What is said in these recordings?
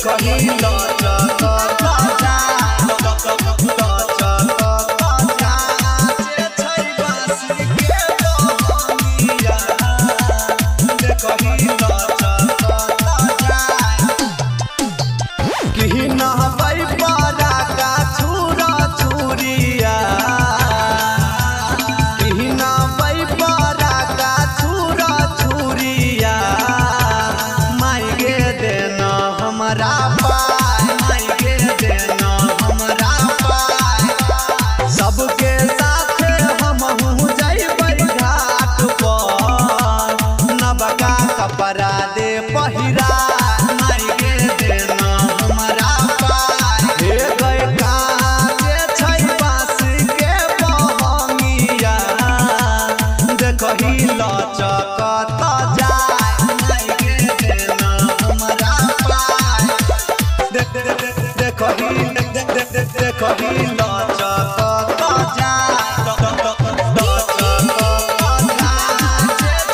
देखही लचकत जाय लचकत जाय छै बाँस के बहंगिया देखही लचकत जाय कि नहबै परा का छुरा छुरिया कि नहबै परा का छुरा छुरिया माई गे देना हमरा पाय माई गे देना हमरा पाय सबके साथ हमहु जइबै घाट पर नबका कपड़ा दे पहिरा माई गे देना हमरा पाय हे गए काजे छै बाँस के बहंगिया देखही लचकत जाय माई गे देना हमरा पाय देख देख देखही देख देख देखही लचकत जाय लचकत जाय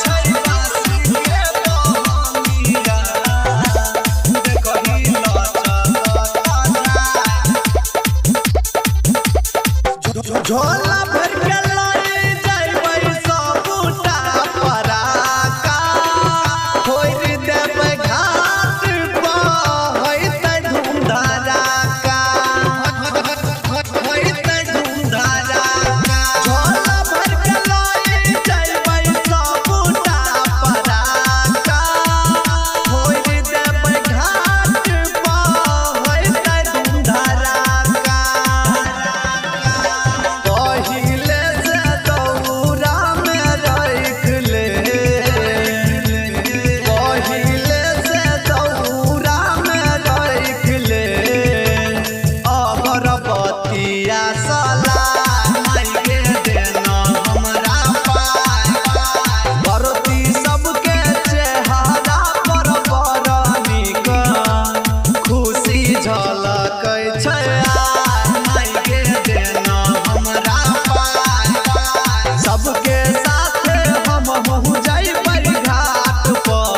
छै बाँस के बहंगिया देखही लचकत जाय झोला भर के लाई जइबै सबूटा पराका फोड़ि देबै घाट पर होइतै धूम धड़ाका होइतै धूम धड़ाका झोला भर के लाई जइबै सबूटा पराका फोड़ि देबै घाट पर होइतै धूम धड़ाका पहिले से दौरा में रख ले पहिले से दौरा में रख ले अगरबत्तिया सला माई गे देना हमरा पाय बरती सबके चेहरा पर बड़ नीक खुशी झलकै छै माई गे देना हमरा पाय सबके साथ हमहु जइबै घाट पर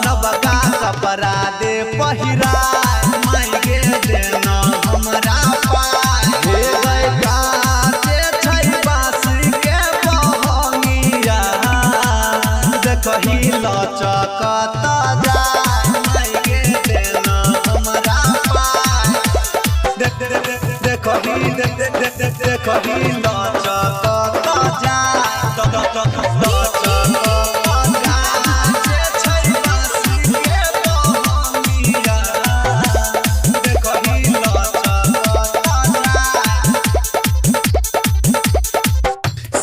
नबका कपड़ा दे पहिरा माई गे देना हमरा पाय हे गए काजे छै बाँस के बहंगिया देखही लचकत जाय माई गे देना हमरा पाय देख देख देखही देख देख देखही लचकत जाय लचकत जाय छै बाँस के बहंगिया देखही लचकत जाय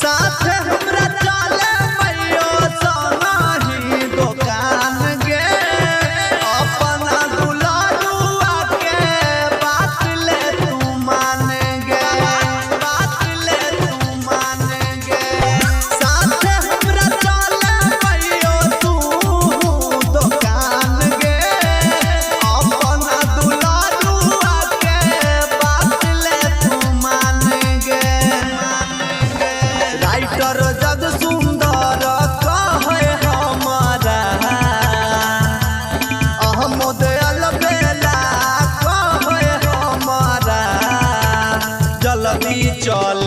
साथ हमरा चले मैयो सनाही दोकान गे अपना दुलारुआ के बात ले तू मान गे बात ले तू मान गे साथ हमरा चले मैयो तू दोकान गे अपना दुलारुआ के बात ले तू मान गे राइटर जग सुंदर कहे हमारा अहमद अलबेला कहे हमारा जल्दी चल।